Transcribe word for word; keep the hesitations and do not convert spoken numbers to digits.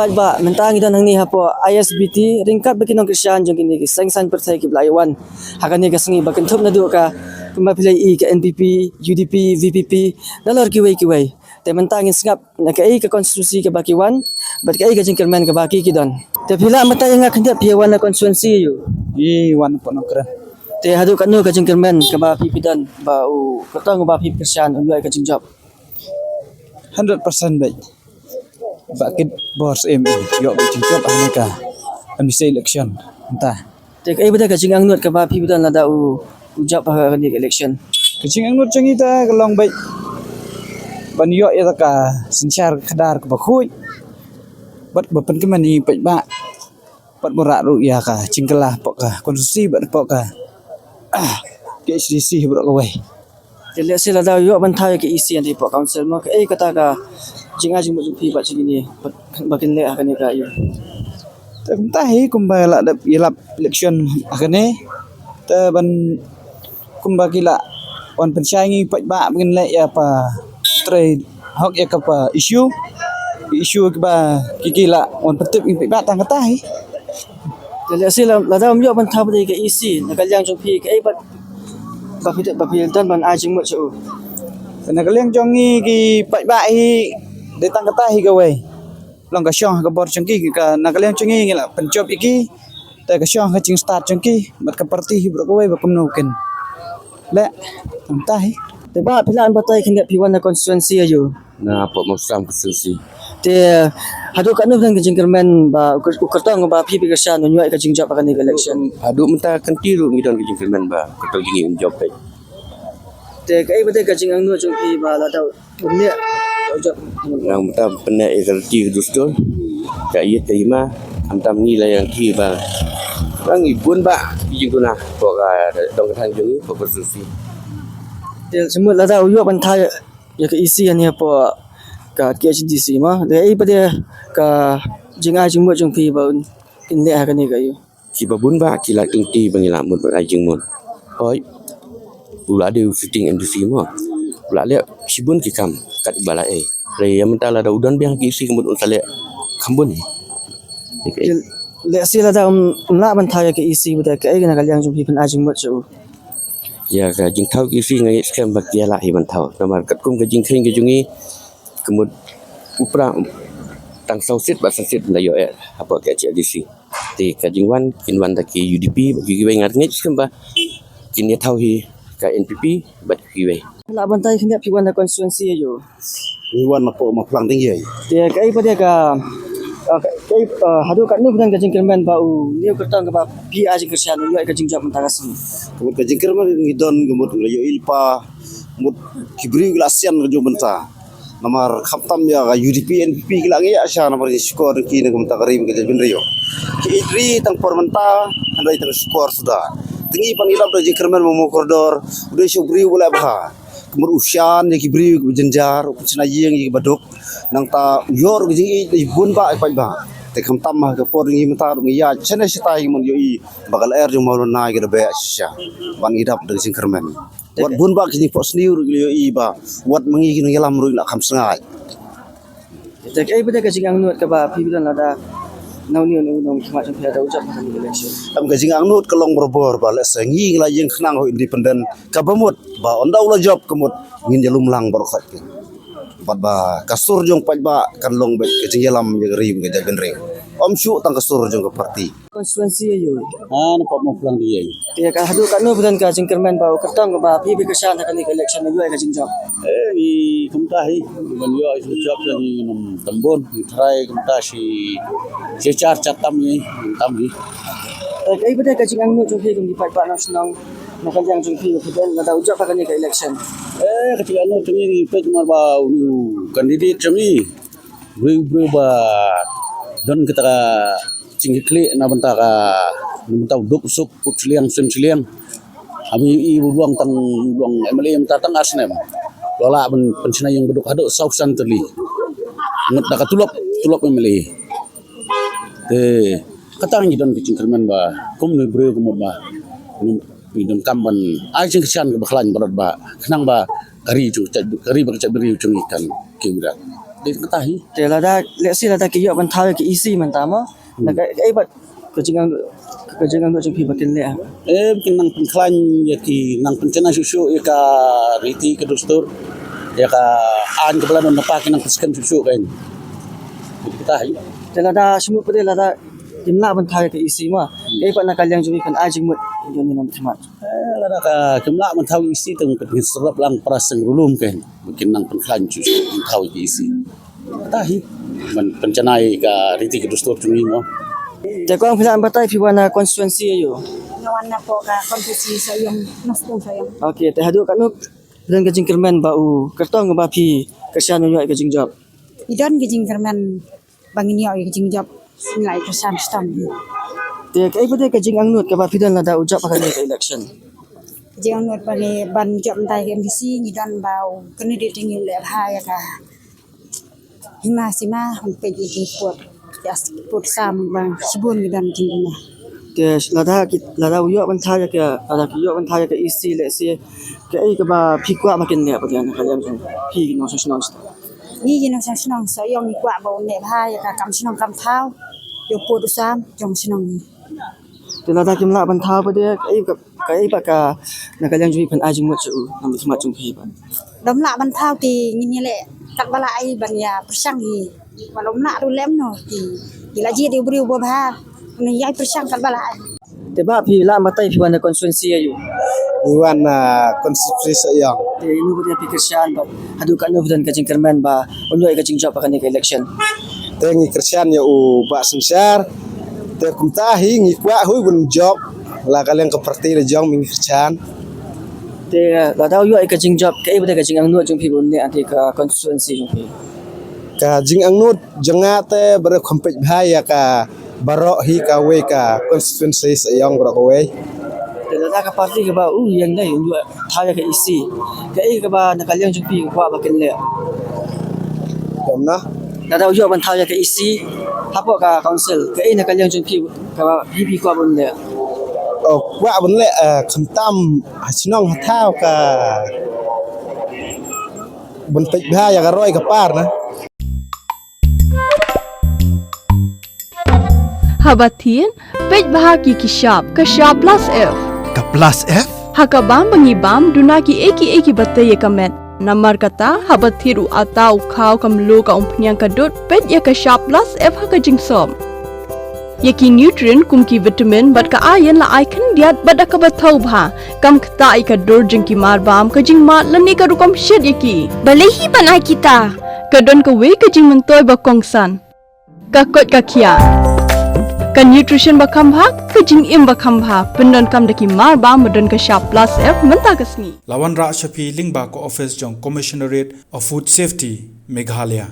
Paidbah, mynta ngi don hangne hapoh I S B T ryngkat bad ki nongkyrshan jong kine ki seng saiñ pyrthei kiba la ïa wan ha kane ka sngi ba kynthup naduh ka, kumba phi la ïohi, ka N P P, U D P, V P P, nalor kiwei kiwei. Te mynta ngin sngap na kaei ka constituency kaba ki wan bad kaei ka jingkyrmen kaba ki ki don. Te phi lah mynta ïa nga khyndiat, phi wan na constituency aïu? Ïa, wan hapoh Nongkrem. Te haduh katno ka jingkyrmen kaba phi phi don ba u kyrtong uba phi kyrshan un ïoh ïa ka jingjop? Hundred percent beit. Ba kit bor syiem ïoh beit jingjop ha kane ka M D C election mynta. Te kaei pat ka jingangnud kaba phi phi don lada u, u jop ha kane ka election? Ka jingangnud jong ngi te ka long beit ban ïoh ïa ka synshar khadar kaba khuid bad ba pynkmen ïa ngi paidbah. Bad ba rah ruh ïa ka jingkylla hapoh ka constituency bad hapoh ka, ah, K H A D C baroh kawei. Te lehse lada u ïoh ban thaw ïa ka E C hynrei hapoh council mo, kaei kata ka jingai jingmut jong phi bad jong kine ba kin leh ha kane ka ïing? Te kumta hi, kumba la dep ïalap election ha kane, te ban kumba ki la wan pynshai ngi paidbah ba ngin leh ïa pa trei hok ïa ka pa issue, issue kiba ki ki la wan pyntip ngi paidbah tang kata hi. Te lehse la, lada ym ïoh ban thaw pat ïa ka E C, na ka liang jong phi kaei pat ba phi, ba phi don ban ai jingmut sha u? Te na ka liang jong ngi ki paidbah hi, dei tang kata hi kawei. Long ka shong ha ka bor jong ki, ka na ka liang jong ngi ngi la pynjop ïa ki. Te ka shong ha ka jingstad jong ki bad ka party hi baroh kawei ba kumno kin leh, tang kata hi. Te bah, phi lah ban batai khyndiat, phi wan na constituency aïu? Na hapoh Mawsynram constituency. Te haduh katno phi don ka jingkyrmen ba u kyr-, u kyrtong uba phi phi kyrshan un ïoh ïa ka jingjop ha kane ka election? Haduh mynta ka kynti ruh ngi don ka jingkyrmen ba u kyrtong jong ngi un jop beit. Te kaei pat ka jingangnud jong phi ba lada un leh, un jop? Nang mynta pynneh ïa ka riti ka dustur, ka ïeit ka hima, khamtam ngi la ïa ki ba, ba ngi bun bah ki jingduna hapoh ka dong ka thaiñ jong ngi, hapoh ka constituency. Te shu mut lada u ïoh ban thaw ïa ka E C hangne hapoh ka K H A D C mo, te kaei pat ka jingai jingmut jong phi ba un, kin leh ha kane ka ïing? Kiba bun bah ki la lynti ba ngi la mut ban ai jingmut. Hooid, u la dei u sitting M D C mo, u la leh shibun ki kam kat ba la ei. Hynrei ïa mynta lada u don biang ki E C ka mut un sa leh kham bun hi. Lehse lada ym, ym lah ban thaw ïa ka E C pat, kaei na ka liang jong phi phin ai jingmut sha u? Ïa ka jingthaw ka E C nga ngeit skhem ba ki ïa lah hi ban thaw. Namar katkum ka jingkheiñ ka jong ngi, ka mut u Prah tang saw seat bad saw seat la ïoh eh hapoh K H A D C. Te ka jingwan kin wan da ki U D P bad ki kiwei, nga ngeit skhem ba kin ïa thaw hi ka N P P bad ki kiwei. Lah ban batai khyndiat, phi wan na constituency aïu? Ngi wan napoh Mawphlang Dieng. Te kaei pat ka, ah, ka, kaei, ah, haduh katno phi don ka jingkyrmen ba une u kyrtong kaba phi ai jingkyrshan un ïoh ïa ka jingjop mynta ka sngi? Ka mut ka jingkyrmen ngi don ka mut ngi la ïohi lypa, mut ki briew ki la sian ka jong mynta. Namar khamtam ïa ka U D P N P P ki la ngi ïa sha namar ngi shukor ki na ka mynta ka ri ka jaitbynriew. Ki ïeit ri tang por mynta, hynrei tang shukor suda. Te ngi pat ngi lap da jingkyrmen ba mo kordor, u dei sha u briew ba leh bha. Ka mut u shan ïa ki briew kiba jynjar, u pynshna ïing ïa kiba duk. Nangta u ïoh ruh ka jingïeit da bun bah ïa ki paidbah. Te khamtam ha ka por ngi mynta ruh ngi ïaid shane shatai ngi mut ïohi ba ka lyer jong Mawlynnai ka da beh shisha. Ban ngi dap da ka jingkyrmen. Wat bun bah ki jingphohsniew ruh ngi ïohi ba wat ma ngi ki nongïalam ruh ngi la kham sngaid. Te kaei pat ka jingangnud kaba phi phi don lada na une u nongkhmat jong phi lada u jop ha kane ka election? Em, ka jingangnud ka long barabor ba lehse ngi ngi la ïeng khnang ha u independent kaba mut ba ynda u la jop ka mut ngin ïalum lang baroh khoit. Bad ba ka sur jong paidbah kan long beit ka jingïalam ïa ka ri bad ka jaitbynriew. Ym shuh tang ka sur jong ka party. Constituency aïu? Ah, napoh Mawphlang Dieng. Te ka haduh katno phi don ka jingkyrmen ba u kyrtong ba phi phi kyrshan ha kane ka election un ïoh ïa ka jingjop? Eh, ngi kumta hi, ban ïoh ïa ka jingjop ngi ngam tam bun, ngi tharai kumta shi, shi char char tam ngi, tam hi. Eh, kaei pat ka jingangnud jong phi kum ki paidbah nongshong shnong, na ka liang jong phi, phi don lada u jop ha kane ka election? Eh, ka jingangnud jong ngi ngi peit kumar ba u candidate jong ngi. Briew briew ba don kata ka jingkitkhlieh na bynta ka, na bynta u duk suk, kut shiliang, sim shiliang. Ami i u luang tang, luang M L A mynta tang ar snem. Lada ban pynshna ïing ba duk haduh saw san tylli. Ngut da ka tulop, tulop M L A. Te kata ngi don ka jingkyrmen ba kum ne briew ka mut ba ngi donkam ban ai jingkyrshan kaba khlaiñ ba rot ba khnang ba ka ri jong ka, ka ri bad ka jaitbynriew jong ngi kan kiew ïa ka. Dei kata hi. Te lada, let's say lada ki ïoh ban thaw ïa ka E C mynta mo. Na ka, ka, eh, bad ka jingangnud, ka jingangnud jong phi ba kin leh. Eh, kin nang pynkhlaiñ ïa ki, nang pynjanai shuh shuh ïa ka riti ka dustur, ïa ka aiñ kaba la don na pa, kin nang pynskhem shuh shuh kein. Dei kata hi. Te lada shu mut pat de lada kim lah ban thaw ïa ka E C mo. Kaei pat na ka liang jong phi phin ai jingmut ïa kine ki nongmihkhmat? Eh, lada ka kim lah ban thaw E C te ngin syrap lang para seng ruh lum kein. Kin nang pynkhlaiñ shuh shuh ban thaw ïa ka E C. Kata hi. Ban pynjanai ka riti ka dustur jong ngi mo. Te kong, phi lah ban batai phi wan na constituency aïu? Nga wan napoh ka constituency Sohiong, North Pung Sohiong. Okay, te haduh katno phi don ka jingkyrmen ba u kyrtong kaba phi kyrshan u ïoh ïa ka jingjop? Ngi don ka jingkyrmen ba ngin ïoh ïa ka jingjop, ngi la kyrshan shitom. Te kaei pat de ka jingangnud kaba phi don lada u jop ha kane ka election? Ka jingangnud ba ngi ban jop mynta ïa ka M D C, ngi don ba u candidate jong ngi u leh bha ïa ka hima sima, un peit ïa ki pud, ki as pud sam ba shibun ngi don jingkyrmen. Te lada ki, lada u ïoh ban thaw ïa ka, lada ki ïoh ban thaw ïa ka E C, let's say, kaei kaba phi kwah ba kin leh pat de na ka liang jong phi ki nongshong shnong? Ngi ki nongshong shnong Sohiong ngi kwah ba un leh bha ïa ka kam shnong kam thaw, ïa u pud u sam jong shnong ngi. Te lada kim lah ban thaw pat de, kaei ka, kaei pat ka, na ka liang jong phi phin ai jingmut sha u nongmihkhmat jong phi pat? Lada um lah ban thaw te ngin ïaleh katba lah ei ban ïa pyrshang hi. Wat la um lah ruh lem noh te ngi la jied ïa u briew uba bha, ngin ïa pyrshang katba lah ei. Te bah, phi lah ban batai phi wan na constituency aïu? Ngi wan na constituency Sohiong. Te ïano pat de phi kyrshan bad haduh katno phi don ka jingkyrmen ba un ïoh ïa ka jingjop ha kane ka election? Te ngi kyrshan ïa u Bah Synshar. Te kumta hi ngi kwah hi un jop, la ka liang ka party la jong ngi kyrshan. Te lada u ïoh ïa ka jingjop, kaei pat de ka jingangnud jong phi ba un leh ha ka constituency jong phi? Ka jingangnud jong nga te baroh kham peit bha ïa ka baroh hi kawei ka constituency Sohiong baroh kawei. Te lada ka party kaba u ïeng dei un ïoh thaw ïa ka E C, kaei kaba na ka liang jong phi kwah ba kin leh? Kumno? Lada u ïoh ban thaw ïa ka E C hapoh ka council, kaei na ka liang jong phi kaba phi, phi kwah ban leh? Oh, kwah ban leh, eh, khamtam ha shnong ha thaw ka ban peit bha ïa ka roi ka par na. Haba thied, peit bha ki ki shap, ka shap plus F. Ka plus F? Ha ka bam ba ngi bam, duna kiei kiei kiba tei ïa ka met. Namar kata, haba thied u atta u khaw ka mluh ka umphniang ka dud, peit ïa ka shap plus F ha ka jingsop. Ïa ki nutrient kum ki vitamin bad ka iron la ai khyndiat bad da kaba thaw bha. Kam ktah ïa ka dur jong ki mar bam, ka jingmad lane ka rukom shet ïa ki. Balei hi ban ai kita? Ka don kawei ka jingmyntoi ba kongsan. Ka koit ka khiah. Ka nutrition ba kham bha, ka jingim ba kham bha. Pyndonkam da ki mar bam ba don ka shap plus F mynta ka sngi. La wanrah sha phi lyngba ka office jong Commissionerate of Food Safety, Meghalaya.